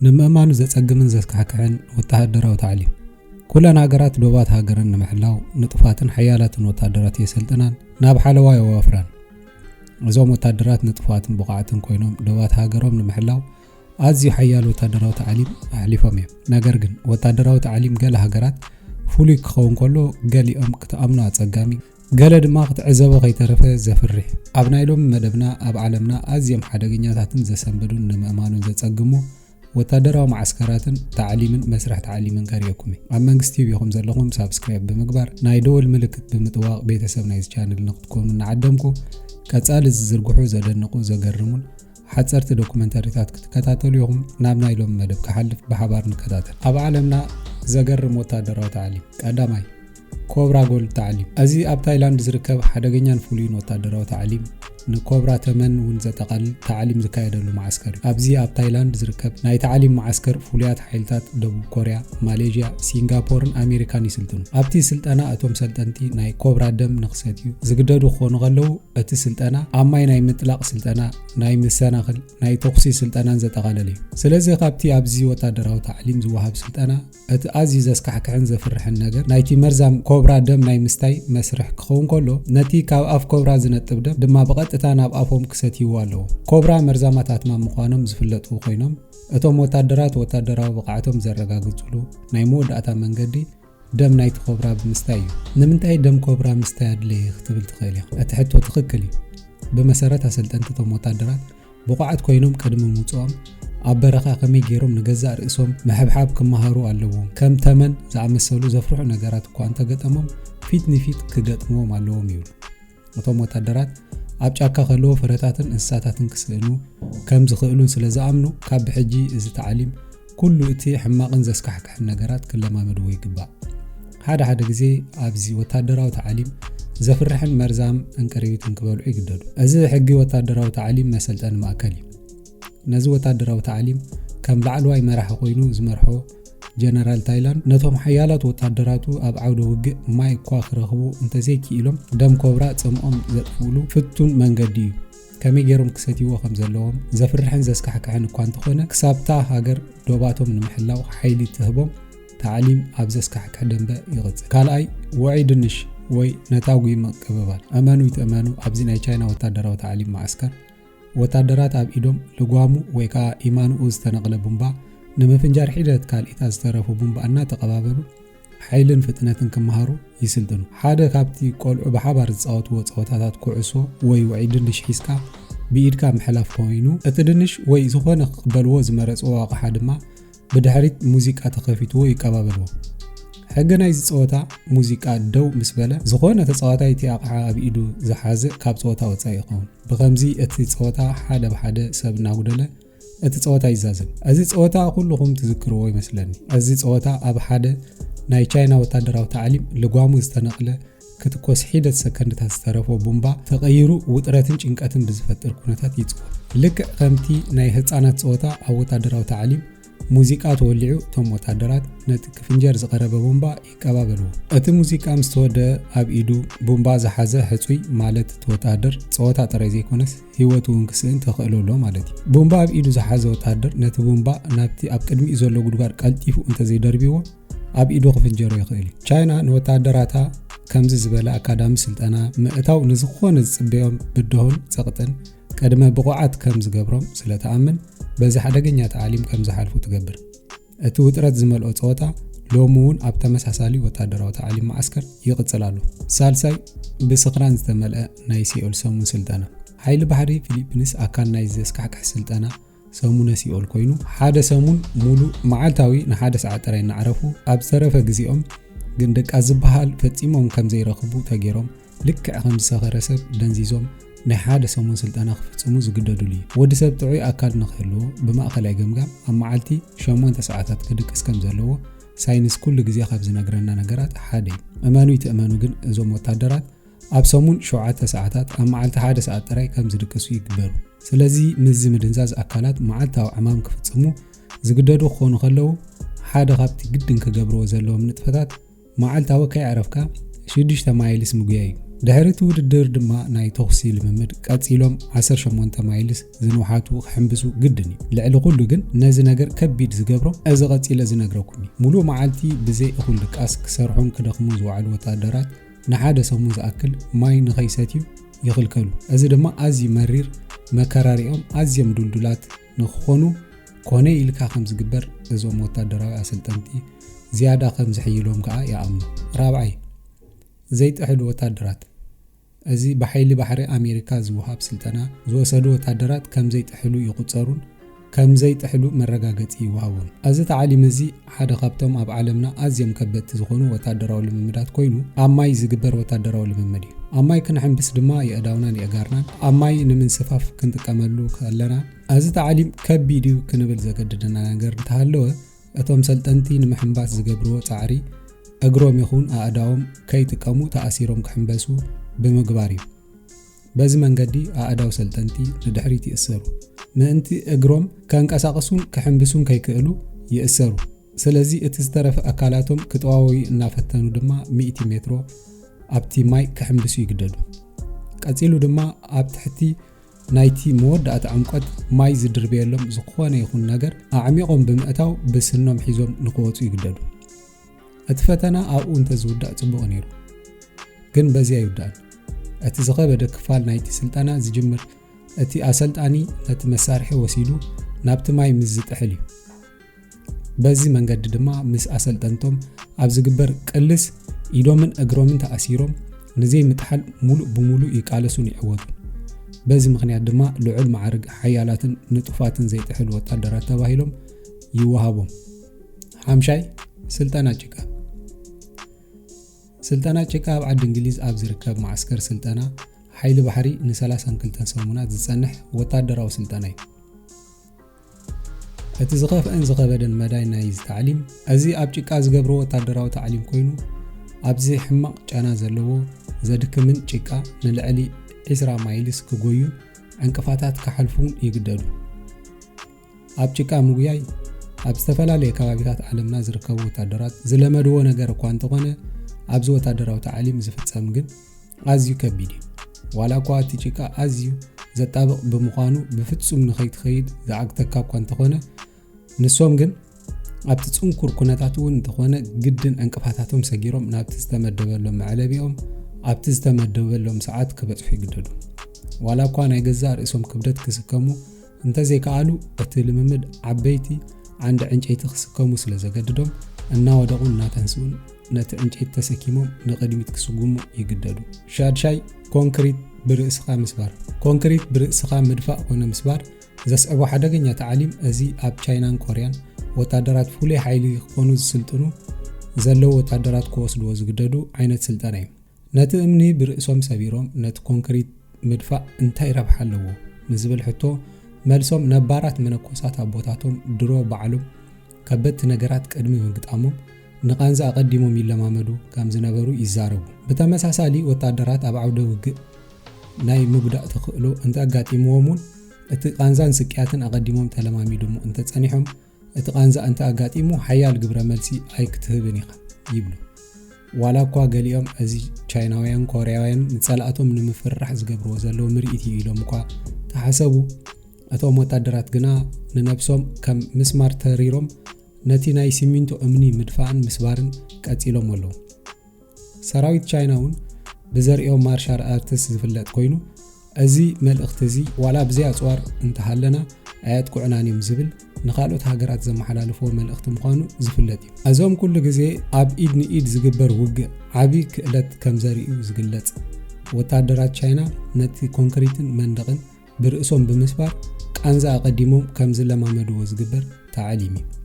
ንምእማኑ ዘጸግምን ዘስካሕክሕን ወተሃደራዊ ታዕሊም። ኩለን ሃገራት ዶባት ሃገረን ንምሕላው ንጡፋትን ሓያላትን ወተሃደራት የሰልጥናን ናብ ሓለዋ የዋፍራን። እዞም ወታደራት ንጡፋትን ብቑዓትን ኮይኖም ዶባት ሃገሮም ንምሕላው ኣዝዩ ሓያል ወታደራዊ ታዕሊም ኣሕሊፎም እዮም። ነገር ግን ወታደራዊ ታዕሊም ገለ ሃገራት ፍሉይ ክኸውን ከሎ፣ ገሊኦም ክትኣምኖ ኣጸጋሚ፣ ገለ ድማ ክትዕዘቦ ከይተረፈ ዘፍርሕ። ኣብ ናይ ሎሚ መደብና ኣብ ዓለምና ኣዝዮም ሓደገኛታትን ዘሰንብዱን ንምእማኑን ዘጸግሙ ወታደራዊ መዓስከራትን ታዕሊምን መስርሕ ታዕሊምን ከርእየኩም እየ። ኣብ መንግስቲ ቲቪ ኢኹም ዘለኹም ሳብስክራይብ ብምግባር ናይ ደወል ምልክት ብምጥዋቕ ቤተሰብ ናይዚ ቻነል ንክትኮኑ እናዓደምኩ፣ ቀጻሊ ዝዝርግሑ ዘደንቑ ዘገርሙን ሓጸርቲ ዶኩመንተሪታት ክትከታተሉ ኢኹም። ናብ ናይ ሎሚ መደብ ክሓልፍ ብሓባር ንከታተል። ኣብ ዓለምና ዘገርም ወታደራዊ ታዕሊም። ቀዳማይ፣ ኮብራ ጎልድ ታዕሊም። እዚ ኣብ ታይላንድ ዝርከብ ሓደገኛን ፍሉይን ወታደራዊ ታዕሊም፣ ንኮብራ ተመን እውን ዘጠቓልል ታዕሊም ዝካየደሉ መዓስከር እዩ። ኣብዚ ኣብ ታይላንድ ዝርከብ ናይ ታዕሊም መዓስከር ፍሉያት ሓይልታት ደቡብ ኮርያ፣ ማሌዥያ፣ ሲንጋፖርን ኣሜሪካን ይስልጥኑ። ኣብቲ ስልጠና እቶም ሰልጠንቲ ናይ ኮብራ ደም ንክሰትዩ ዝግደዱ ክኾኑ ከለዉ፣ እቲ ስልጠና ኣብ ማይ ናይ ምጥላቕ ስልጠና፣ ናይ መሰናኽል፣ ናይ ተኹሲ ስልጠናን ዘጠቓለለ እዩ። ስለዚ ካብቲ ኣብዚ ወታደራዊ ታዕሊም ዝወሃብ ስልጠና እቲ ኣዝዩ ዘስካሕክሕን ዘፍርሕን ነገር ናይቲ መርዛም ኮብራ ደም ናይ ምስታይ መስርሕ ክኸውን ከሎ፣ ነቲ ካብ ኣፍ ኮብራ ዝነጥብ ደም ድማ ብቐጥታ ናብ ኣፎም ክሰትይዎ ኣለዎም። ኮብራ መርዛማት ኣትማን ምዃኖም ዝፍለጡ ኮይኖም፣ እቶም ወታደራት ወታደራዊ ብቕዓቶም ዘረጋግጽሉ ናይ መወዳእታ መንገዲ ደም ናይቲ ኮብራ ብምስታይ እዩ። ንምንታይ ደም ኮብራ ምስታይ ኣድለየ ክትብል ትኽእል ኢኻ። እቲ ሕቶ ትኽክል እዩ። ብመሰረት ኣሰልጠንቲ፣ እቶም ወታደራት ብቑዓት ኮይኖም ቅድሚ ምውጽኦም ኣብ በረኻ ከመይ ገይሮም ንገዛእ ርእሶም ምሕብሓብ ክመሃሩ ኣለዎም። ከም ተመን ዝኣመሰሉ ዘፍርሑ ነገራት እኳ እንተገጠሞም፣ ፊት ንፊት ክገጥምዎም ኣለዎም ይብሉ። እቶም ወታደራት ኣብ ጫካ ከለዉ ፍረታትን እንስሳታትን ክስእኑ ከም ዝኽእሉን ስለ ዝኣምኑ፣ ካብ ብሕጂ እዚ ታዕሊም ኩሉ እቲ ሕማቕን ዘስካሕክሕን ነገራት ክለማመድዎ ይግባእ። ሓደ ሓደ ግዜ ኣብዚ ወታደራዊ ታዕሊም ዘፍርሕን መርዛም እንቅርቢትን ክበልዑ ይግደዱ። እዚ ሕጊ ወታደራዊ ታዕሊም መሰልጠኒ ማእከል እዩ። ነዚ ወታደራዊ ታዕሊም ከም ላዕለዋይ መራሒ ኮይኑ ዝመርሖ ጀነራል ታይላንድ፣ ነቶም ሓያላት ወታደራቱ ኣብ ዓውደ ውግእ ማይ እኳ ክረኽቡ እንተዘይክኢሎም፣ ደም ኮብራ ጽምኦም ዘጥፍእሉ ፍቱን መንገዲ እዩ። ከመይ ገይሮም ክሰትይዎ ከም ዘለዎም ዘፍርሕን ዘስካሕክሕን እኳ እንተኾነ፣ ክሳብታ ሃገር ዶባቶም ንምሕላው ሓይሊ ትህቦም፣ ታዕሊም ኣብ ዘስካሕክሕ ደንበ ይቕጽል። ካልኣይ፣ ውዑይ ድንሽ ወይ ነታጒ ምቅብባል። እመኑ ይትእመኑ፣ ኣብዚ ናይ ቻይና ወታደራዊ ታዕሊም መዓስከር፣ ወታደራት ኣብ ኢዶም ልጓሙ ወይ ከኣ ኢማንኡ ዝተነቕለ ቡምባ ንምፍንጃር ሒደት ካልኢታ ዝተረፉ ቡምባ እናተቐባበሉ ሓይልን ፍጥነትን ክመሃሩ ይስልጥኑ። ሓደ ካብቲ ቆልዑ ብሓባር ዝጻወትዎ ጸወታታት ኩዕሶ ወይ ውዑይ ድንሽ ሒዝካ ብኢድካ ምሕላፍ ኮይኑ፣ እቲ ድንሽ ወይ ዝኾነ ክቕበልዎ ዝመረጽዎ ኣቕሓ ድማ ብድሕሪት ሙዚቃ ተኸፊትዎ ይቀባበልዎ። ሕጊ ናይዚ ጸወታ፣ ሙዚቃ ደው ምስ በለ፣ ዝኾነ ተጻዋታይ እቲ ኣቕሓ ኣብ ኢዱ ዝሓዘ ካብ ጸወታ ወጻኢ ይኸውን። ብኸምዚ እቲ ጸወታ ሓደ ብሓደ ሰብ እናጉደለ እቲ ጸወታ ይዛዘም። እዚ ጸወታ ኩልኹም ትዝክርዎ ይመስለኒ። እዚ ጸወታ ኣብ ሓደ ናይ ቻይና ወታደራዊ ታዕሊም ልጓሙ ዝተነቕለ ክትኮስ ሒደት ሰከንድታት ዝተረፎ ቡምባ ተቐይሩ ውጥረትን ጭንቀትን ብዝፈጥር ኩነታት ይጽወት። ልክዕ ከምቲ ናይ ህጻናት ጸወታ ኣብ ወታደራዊ ታዕሊም ሙዚቃ ተወሊዑ፣ እቶም ወታደራት ነቲ ክፍንጀር ዝቐረበ ቡምባ ይቀባበልዎ። እቲ ሙዚቃ ምስ ተወደአ፣ ኣብ ኢዱ ቡምባ ዝሓዘ ሕጹይ፣ ማለት እቲ ወታደር፣ ጸወታ ጥራይ ዘይኮነስ ህይወቱ እውን ክስእን ተኽእሎ ኣሎ ማለት እዩ። ቡምባ ኣብ ኢዱ ዝሓዘ ወታደር ነቲ ቡምባ ናብቲ ኣብ ቅድሚኡ ዘሎ ጉድጓድ ቀልጢፉ እንተዘይደርብይዎ፣ ኣብ ኢዱ ክፍንጀሮ ይኽእል እዩ። ቻይና ንወታደራታ ከምዚ ዝበለ ኣካዳሚ ስልጠና ምእታው ንዝኾነ ዝጽበዮም ብድሆን ጸቕጥን ቅድመ ብቑዓት ከም ዝገብሮም ስለ ትኣምን፣ በዚ ሓደገኛ ታዕሊም ከም ዝሓልፉ ትገብር። እቲ ውጥረት ዝመልኦ ጸወታ ሎሚ እውን ኣብ ተመሳሳሊ ወታደራዊ ታዕሊም መዓስከር ይቕጽል ኣሎ። ሳልሳይ፣ ብስኽራን ዝተመልአ ናይ ሲኦል ሰሙን ስልጠና። ሓይሊ ባሕሪ ፊሊፒንስ ኣካል ናይዚ ዘስካሕክሕ ስልጠና ሰሙነ ሲኦል ኮይኑ፣ ሓደ ሰሙን ሙሉእ መዓልታዊ ንሓደ ሰዓት ጥራይ እናዕረፉ፣ ኣብ ዝተረፈ ግዜኦም ግን ድቃስ ዝበሃል ፈጺሞም ከም ዘይረኽቡ ተገይሮም፣ ልክዕ ከም ዝሰኸረ ሰብ ደንዚዞም ናይ ሓደ ሰሙን ስልጠና ክፍጽሙ ዝግደዱሉ እዩ። ወዲ ሰብ ጥዑይ ኣካል ንክህልዎ ብማእከላይ ገምጋም ኣብ መዓልቲ ሸሞንተ ሰዓታት ክድቅስ ከም ዘለዎ ሳይንስ ኩሉ ግዜ ካብ ዝነግረና ነገራት ሓደ እዩ። እመኑ ይትእመኑ ግን እዞም ወታደራት ኣብ ሰሙን ሸውዓተ ሰዓታት ኣብ መዓልቲ ሓደ ሰዓት ጥራይ ከም ዝድቅሱ ይግበሩ። ስለዚ ምስዚ ምድንዛዝ ኣካላት መዓልታዊ ዕማም ክፍጽሙ ዝግደዱ ክኾኑ ከለዉ ሓደ ካብቲ ግድን ክገብርዎ ዘለዎም ንጥፈታት መዓልታዊ ከይዕረፍካ ሽዱሽተ ማይልስ ምጉያይ እዩ። ድሕሪ እቲ ውድድር ድማ ናይ ተኹሲ ልምምድ ቀጺሎም ዓሰርተ ሸሞንተ ማይልስ ዝንውሓቱ ክሕምብሱ ግድን እዩ። ልዕሊ ኩሉ ግን ነዚ ነገር ከቢድ ዝገብሮ፣ እዚ ቀጺለ ዝነግረኩም እዩ። ሙሉእ መዓልቲ ብዘይ እኹል ድቃስ ክሰርሑን ክደኽሙን ዝወዓሉ ወታደራት ንሓደ ሰሙን ዝኣክል ማይ ንኸይሰትዩ ይኽልከሉ። እዚ ድማ ኣዝዩ መሪር መከራሪኦም ኣዝዮም ድልዱላት ንክኾኑ ኮነ ኢልካ ከም ዝግበር እዞም ወታደራዊ ኣሰልጠንቲ ዝያዳ ከም ዝሕይሎም ከኣ ይኣምኑ። ራብዓይ፣ ዘይጥሕሉ ወታደራት። እዚ ብሓይሊ ባሕሪ ኣሜሪካ ዝወሃብ ስልጠና ዝወሰዱ ወታደራት ከም ዘይጥሕሉ ይቑጸሩን ከም ዘይጥሕሉ መረጋገጺ ይወሃቦም። እዚ ታዕሊም እዚ ሓደ ካብቶም ኣብ ዓለምና ኣዝዮም ከበድቲ ዝኾኑ ወታደራዊ ልምምዳት ኮይኑ፣ ኣብ ማይ ዝግበር ወታደራዊ ልምምድ እዩ። ኣብ ማይ ክንሕምብስ ድማ የእዳውናን የእጋርናን ኣብ ማይ ንምንስፋፍ ክንጥቀመሉ ከለና፣ እዚ ታዕሊም ከቢድ እዩ ክንብል ዘገድደና ነገር እንተሃለወ፣ እቶም ሰልጠንቲ ንምሕምባስ ዝገብርዎ ጻዕሪ እግሮም ይኹን ኣእዳዎም ከይጥቀሙ ተኣሲሮም ክሕምበሱ ብምግባር እዩ። በዚ መንገዲ ኣእዳው ሰልጠንቲ ንድሕሪት ይእሰሩ። ምእንቲ እግሮም ከንቀሳቕሱን ክሕምብሱን ከይክእሉ ይእሰሩ። ስለዚ እቲ ዝተረፈ ኣካላቶም ክጠዋወዩ እናፈተኑ ድማ ሚእቲ ሜትሮ ኣብቲ ማይ ክሕምብሱ ይግደዱ። ቀጺሉ ድማ ኣብ ትሕቲ ናይቲ መወዳእታ ዕምቆት ማይ ዝድርበየሎም ዝኾነ ይኹን ነገር ኣዕሚቖም ብምእታው ብስኖም ሒዞም ንክወጹ ይግደዱ። እቲ ፈተና ኣብኡ እንተዝውዳእ ጽቡቕ ነይሩ። ግን በዚ ኣይውዳእን። እቲ ዝኸበደ ክፋል ናይቲ ስልጠና ዝጅምር እቲ ኣሰልጣኒ ነቲ መሳርሒ ወሲዱ ናብቲ ማይ ምስ ዝጥሕል እዩ። በዚ መንገዲ ድማ ምስ ኣሰልጠንቶም ኣብ ዝግበር ቅልስ ኢዶምን እግሮምን ተኣሲሮም ንዘይምጥሓል ሙሉእ ብሙሉእ ይቃለሱን ይዕወቱን። በዚ ምኽንያት ድማ ልዑል ማዕርግ ሓያላትን ንጡፋትን ዘይጥሕሉ ወታደራት ተባሂሎም ይወሃቦም። ሓምሻይ፣ ስልጠና ጭቃ። ስልጠና ጭቃ ኣብ ዓዲ እንግሊዝ ኣብ ዝርከብ መዓስከር ስልጠና ሓይሊ ባሕሪ ን ሰላሳን ክልተን ሰሙናት ዝጸንሕ ወታደራዊ ስልጠና እዩ። እቲ ዝኸፍአን ዝኸበደን መዳይ ናይዚ ታዕሊም፣ እዚ ኣብ ጭቃ ዝገብሮ ወታደራዊ ታዕሊም ኮይኑ፣ ኣብዚ ሕማቕ ጨና ዘለዎ ዘድክምን ጭቃ ንልዕሊ ዕስራ ማይልስ ክጎዩን ዕንቅፋታት ክሓልፉን ይግደዱ። ኣብ ጭቃ ምጉያይ ኣብ ዝተፈላለየ ከባቢታት ዓለምና ዝርከቡ ወታደራት ዝለመድዎ ነገር እኳ እንተኾነ፣ ኣብዚ ወታደራዊ ታዕሊም ዝፍጸም ግን ኣዝዩ ከቢድ እዩ። ዋላ እኳ እቲ ጭቃ ኣዝዩ ዘጣብቕ ብምዃኑ ብፍጹም ንኸይትኸይድ ዝዓግተካ እኳ እንተኾነ፣ ንሶም ግን ኣብቲ ጽንኩር ኩነታት እውን እንተኾነ ግድን ዕንቅፋታቶም ሰጊሮም ናብቲ ዝተመደበሎም መዕለቢኦም ኣብቲ ዝተመደበሎም ሰዓት ክበጽሑ ይግደዱ። ዋላ እኳ ናይ ገዛእ ርእሶም ክብደት ክስከሙ እንተዘይከኣሉ፣ እቲ ልምምድ ዓበይቲ ዓንዲ ዕንጨይቲ ክስከሙ ስለ ዘገድዶም፣ እናወደቑን እናተንስኡን ነቲ ዕንጨይቲ ተሰኪሞም ንቕድሚት ክስጉሙ ይግደዱ። ሻድሻይ፣ ኮንክሪት ብርእስኻ ምስባር። ኮንክሪት ብርእስኻ ምድፋእ ኮነ ምስባር ዘስዕቦ ሓደገኛ ታዕሊም፣ እዚ ኣብ ቻይናን ኮርያን ወታደራት ፍሉይ ሓይሊ ክኾኑ ዝስልጥኑ ዘለዉ ወታደራት ክወስድዎ ዝግደዱ ዓይነት ስልጠና እዩ። ነቲ እምኒ ብርእሶም ሰቢሮም ነቲ ኮንክሪት ምድፋእ እንታይ ረብሓ ኣለዎ ንዝብል ሕቶ መልሶም፣ ነባራት መነኮሳት ኣቦታቶም ድሮ ባዕሎም ከበድቲ ነገራት ቅድሚ ምግጣሞም ንቓንዛ ኣቐዲሞም ይለማመዱ ከም ዝነበሩ ይዛረቡ። ብተመሳሳሊ፣ ወታደራት ኣብ ዓውደ ውግእ ናይ ምጉዳእ ተኽእሎ እንተ ኣጋጢምዎም እውን፣ እቲ ቃንዛን ስቅያትን ኣቐዲሞም ተለማሚዶሞ እንተ ጸኒሖም፣ እቲ ቃንዛ እንተ ኣጋጢሙ ሓያል ግብረ መልሲ ኣይክትህብን ኢኻ ይብሉ። ዋላ እኳ ገሊኦም እዚ ቻይናውያን፣ ኮርያውያን ንጸላእቶም ንምፍርራሕ ዝገብርዎ ዘለዉ ምርኢት እዩ ኢሎም እኳ ተሓሰቡ፣ እቶም ወታደራት ግና ንነብሶም ከም ምስማር ተሪሮም ነቲ ናይ ሲሚንቶ እምኒ ምድፋእን ምስባርን ቀጺሎም ኣለዉ። ሰራዊት ቻይና እውን ብዘርእዮ ማርሻል ኣርትስ ዝፍለጥ ኮይኑ፣ እዚ መልእኽቲ እዚ ዋላ ብዘይ ኣጽዋር እንተሃለና ኣየጥቅዑናን እዮም ዝብል ንኻልኦት ሃገራት ዘመሓላልፍዎ መልእኽቲ ምዃኑ ዝፍለጥ እዩ። እዞም ኩሉ ግዜ ኣብ ኢድ ንኢድ ዝግበር ውግእ ዓቢ ክእለት ከም ዘርእዩ ዝግለጽ ወታደራት ቻይና ነቲ ኮንክሪትን መንደቕን ብርእሶም ብምስባር ቃንዛ ኣቐዲሞም ከም ዝለማመድዎ ዝግበር ታዕሊም እዩ።